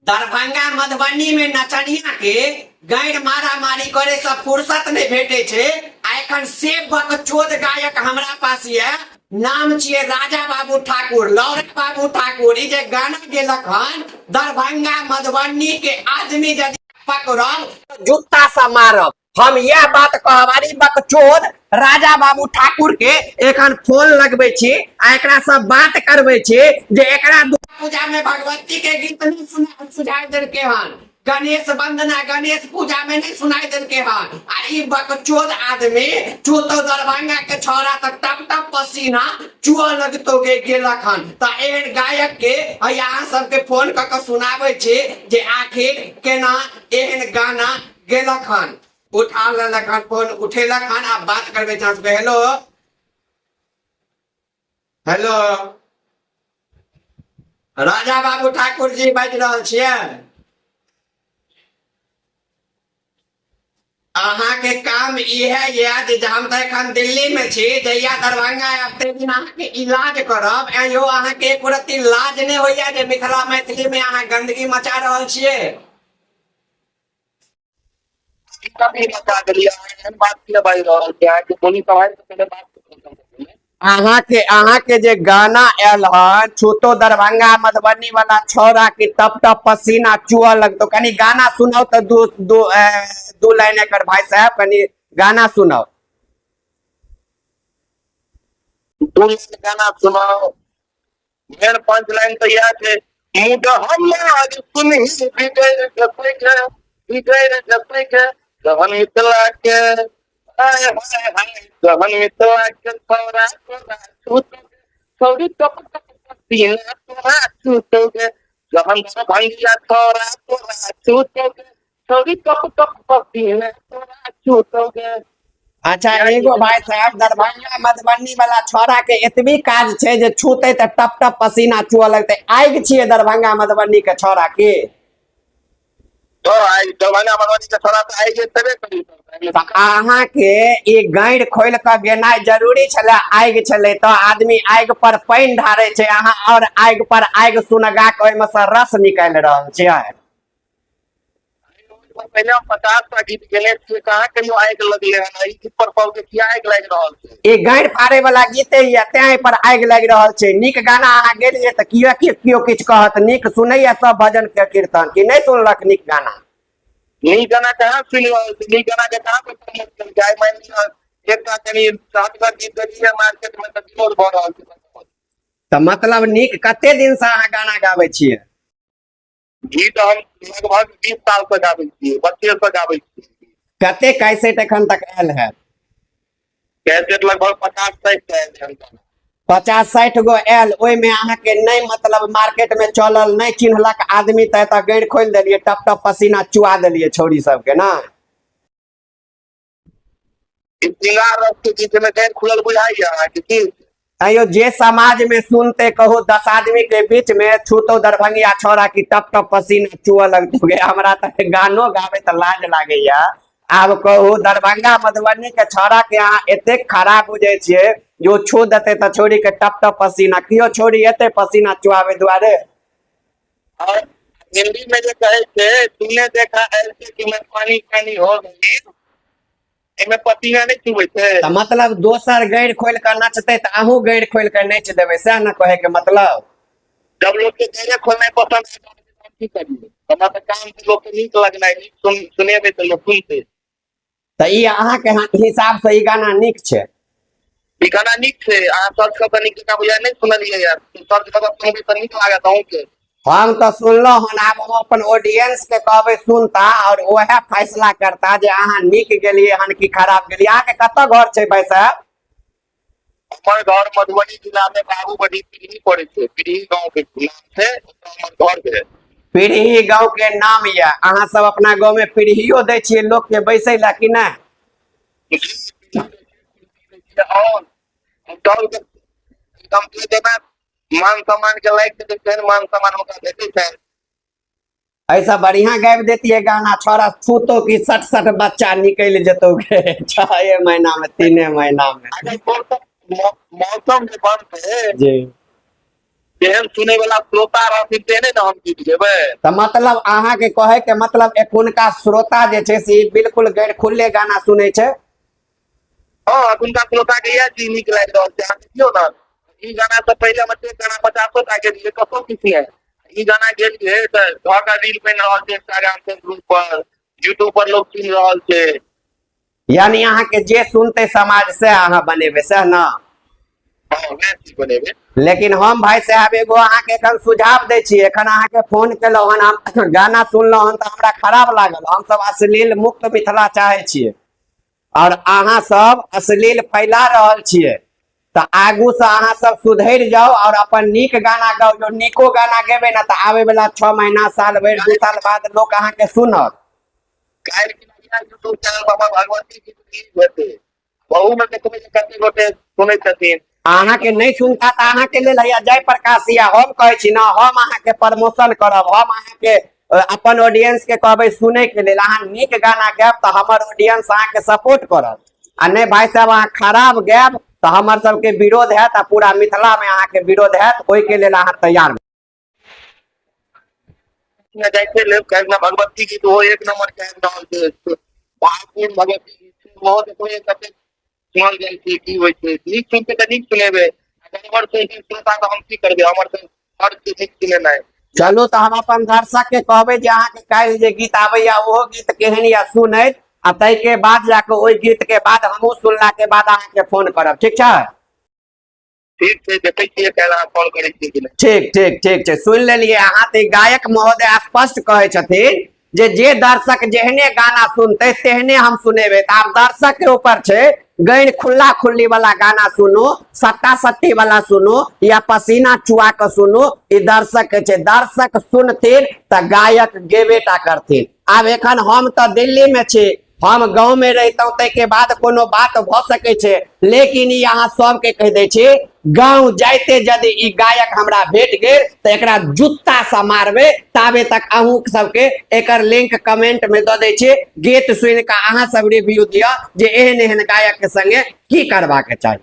दरभंगा मधुबनी में नचनिया के गैर मारा मारी करे से फुर्सत नहीं भेटे छे। आ एखन से बकचोद गायक हमरा पास ये, नाम छिए राजा बाबू ठाकुर, लौरा बाबू ठाकुर। ई जे गाना गेलक हन, दरभंगा मधुबनी के आदमी यदि पकड़ब तो जूता से मारब, हम यह बात कहब। अरे बकचोद राजा बाबू ठाकुर के एखन फोन लगबै छी आ एकरा से बात करबै छी जे एकरा दुर्गा पूजा में भगवती के गीत नहीं सुना सुझाई देलके हन, गणेश वंदना गणेश पूजा में नहीं सुनाई देलके हन। आ ई बकचोद आदमी चूतो दरभंगा के छौड़ा तक टप टप पसीना चुअ लगतो गे गेलक हन। तऽ एहन गायक के अहाँ सबके फोन कऽ के सुनाबै छी जे आखिर केना एहन गाना गेलक हन। उठा लेलक हन फोन, उठेलक हन, आब बात करबै चांस पे। हेलो हेलो, राजा बाबू ठाकुर जी बाजि रहल छियै? अहाँके काम इएह यऽ जे हम तऽ एखन दिल्ली मे छी, जहिया दरभंगा आयब ताहि दिन अहाँके इलाज करब। ऐं यौ, अहाँके एको रत्ती लाज नहि होइया जे मिथिला मैथिली मे अहाँ गंदगी मचा रहल छियै? अहाँके जे गाना आयल हन, छूतो दरभंगा मधुबनी वाला छौड़ा के टप टप पसीना चुअ लगतो, कनी गाना सुनाउ तऽ दू दू दू लाइन एकर। भाई साहब, कनी गाना सुनाउ। दू लाइन गाना सुनाउ। मेन पंच लाइन तऽ इएह छै, मुड हमर सुनही बिगड़ि जेतै गे, बिगड़ि जेतै गे, जहन मिथिला के हाय हाय हाय, जहन मिथिला के छौड़ा तोरा छूतौ गे, छौड़ी टप टप पसीना तोरा छूतौ गे, जहन दरभंगिया छौड़ा तोरा छूतौ गे, छौड़ी टप टप पसीना तोरा छूतौ गे। अच्छा, एगो भाई साहब, दरभंगा मधुबनी वाला छौड़ा के एतबी काज छै जे छूते तऽ टप टप पसीना चुअ लगतै? आगि छियै दरभंगा मधुबनी के छौड़ा के? तो आइ दरभंगा मधुबनी के छौड़ा तऽ आगि छेबे करी। तऽ अहाँके ई गाँड़ि खोलि कऽ गेनाइ जरूरी छलै? आगि छलै तऽ आदमी आगि पर पानि ढारै छै, अहाँ आओर आगि पर आगि सुनगा कऽ ओहिमे सँ रस निकालि रहल छियै। पहिले हम 50 टा गीत गेने छियै, कहाँ कहियो आगि लगलै हन? एहि गीत पर सबके किया आगि लागि रहल छै? ई गाड़ि फाड़े वाला गीते ये, तें एहि पर आगि लागि रहल छै। नीक गाना अहाँ गेलियै तऽ किया कि केओ किछु कहत? नीक सुनैया सब भजन के कीर्तन कि नहि सुनलक नीक गाना? नीक गाना कहाँ सुनि रहल छै? नीक गाना के कहाँ कोइ प्रमोट केलकै? आइ मानि लिअ एकटा कनि साधगर गीत देलियै मार्केट मे तऽ विरोध भऽ रहल छै। तऽ मतलब नीक कते दिन से अहाँ गाना गाबै छियै? गीत हम लगभग 20 साल से गाबै छियै, बच्चे से गाबै छियै। कते कैसेट एखन तक आयल है? कैसेट लगभग 50-60 टा आयल हन। 50-60 गो आयल, ओहिमे अहाँके नहि मतलब मार्केट में चलल, नहि चिन्हलक आदमी, तऽ एतऽ गैर खोलि देलियै, टप टप पसीना चुआ देलियै छौड़ी सबके ने? श्रृंगार रस के बीच में गैर खुलल बुझाइया अहाँके की? अयो, जे समाज में सुनते, कहू 10 आदमी के बीच में छूतो दरभंगिया छौड़ा की टप टप पसीना चुअ लगतो गे। हमरा तऽ गानो गाबे तऽ लाज लागैया। आब कहू, दरभंगा मधुबनी के छौड़ा के अहाँ एतेक खराब बुझै छियै जो छू देते तऽ छोड़ी के टप टप पसीना? कियो छोड़ी एते पसीना चुआवे दुआरे? और हिंदी में जे कहै छै, तूने देखा ऐसे कि मैं पानी पानी हो गई, एमे पसीना नहि चुबै छै? तऽ मतलब दोसर गैर खोलि कऽ नचतै तऽ अहूँ गैर खोलि कऽ नाचि देबै, सएह ने कहै के मतलब? जब लोग के गैरे खोलनाइ पसंद है तऽ हम की करियै? हमरा तऽ काम छै लोग के नीक लगनाइ, नीक सुनेबै तऽ लोग सुनतै। तऽ ई अहाँके हिसाब से ई गाना नीक छै? ई गाना नीक छै। अहाँ सर्च कऽ कऽ नीक जकाँ बुझाय नहि सुनलियै यार, सर्च कऽ कऽ सुनबै तऽ नीक लागत अहूँके। हम तऽ सुनलहुँ हन, आब हम अपन ऑडियंस के कहबै सुनता और वएह फैसला करता जे अहाँ नीक गेलियै हन कि खराब गेलियै। अहाँके कतऽ घर छै भाई साहब? हमर घर मधुबनी जिला मे बाबूबढ़ी पीढ़ी पड़ै छै, पीढ़ी गाँव के नाम छै, ओतऽ हमर घर भेल। पीढ़ी गाँव के नाम यऽ। अहाँ सब अपना गाँव में पीढ़ियो दै छियै लोक के बैसै लए कि नहि? और सबके एकदम जेना मान सम्मान के लायक छै, तेहन मान सम्मान हुनका भेटै छनि। ऐसा बढ़िया गाबि देतियै गाना, छोड़ा छूतो कि सट सट बच्चा निकलि जेतौ गे 6 महीना में, 3 महीना में। मौसम जे बनतै जी। जेहन सुनै वाला श्रोता रहथिन तेहने ने हम गीत गेबै। तऽ मतलब अहाँके कहै के मतलब एखुनका श्रोता जे छै से बिल्कुल गैर खुल्ले गाना सुनै छै। हँ, एखुनका श्रोता के इएह चीज नीक लागि रहल छै। अहाँ देखियौ ने, ई गाना से पहिले हम एते गाना 50 टा गेलियै, कतौ किछु नहि। ई गाना गेलियै तऽ घर का रील बनि रहल छै इंस्टाग्राम फेसबुक पर, यूट्यूब पर लोग सुनि रहल छै। यानी अहाँके जे सुनते समाज से अहाँ बनेबै, सएह ने? हँ, वएह चीज बनेबै। लेकिन हम भाई साहब एगो अहाँके एखन सुझाव दै छी। एखन अहाँके फोन केलहुँ हन, हम गाना सुनलहुँ हन तऽ हमरा खराब लागल। हमसब अश्लील मुक्त मिथिला चाहै छियै और अहाँ सब अश्लील फैला रहल छियै, तऽ आगू से अहाँ सब सुधरि जाउ और अपन नीक गाना गाउ। जो नीको गाना गेबै ने तऽ आबै वाला 6 महीना, साल भरि, 2 साल बाद लोक अहाँके सुनत। काल्हि कि यूट्यूब चैनल पर हमर भगवती गीत रिलीज हेतै, बहु में देखबै जे कते गोटे सुनै छथिन। अहाँके नहि सुनता तऽ अहाँके लेल हैया जय प्रकाश या हम कहै छी ने, हम अहाँके प्रमोशन करब, हम अहाँके अपन ऑडियंस के कहबै सुनै के लेल। अहाँ नीक गाना गायब तऽ हमर ऑडियंस अहाँके सपोर्ट करत, आ नहि भाई साहब, अहाँ खराब गायब तऽ हमर सबके विरोध हैत आ पूरा मिथिला में अहाँके विरोध हैत। ओहिके लेल अहाँ तैयार जाइते लेब। काल्हि ने भगवती गीत ओहो एक नंबर के आबि रहल छै, भावपूर्ण भगवती गीत छै। ओहो देखबै कतेक सुनल जाइ छै, की होइ छै। नीक सुनतै तऽ नीक सुनेबै, गड़बड़ सुनतै श्रोता तऽ हम की करबै? हमर तऽ हर चीज नीक सुनेनाइ। चलू, तऽ हम अपन दर्शक के कहबै जे अहाँके काल्हि जे गीत आबैया ओहो गीत केहन या सुनैत, आ ताहिके बाद जाके ओहि गीत के बाद हमहूँ सुनला के बाद अहाँके फोन करब, ठीक छै? ठीक छै, देखै छियै काल्हि अहाँ फोन करै छियै कि नहि। ठीक ठीक ठीक छै, सुनि लेलियै अहाँ। तऽ ई गायक महोदय स्पष्ट कहै छथिन जे जे दर्शक जेहने गाना सुनतै तेहने हम सुनेबै। तऽ आब दर्शक के ऊपर छै, गैर खुल्ला खुल्ली वाला गाना सुनू, सट्टा सट्टी वाला सुनू या पसीना चुआ के सुनू, ई दर्शक के छै। दर्शक सुनथिन तऽ गायक गेबे टा करथिन। आब एखन हम तऽ दिल्ली में छी, हम गाँव में रहितहुँ ताहिके बाद कोनो बात भऽ सकै छै, लेकिन ई अहाँ सबके कहि दै छी, गाँव जाइते यदि ई गायक हमरा भेट गेल तऽ एकरा जूता से मारबै। ताबे तक अहूँ सबके एकर लिंक कमेंट में दऽ दै छी, गीत सुनि कऽ अहाँ सब रिव्यू दिअ जे एहन एहन गायक के संगे की करबाक चाही।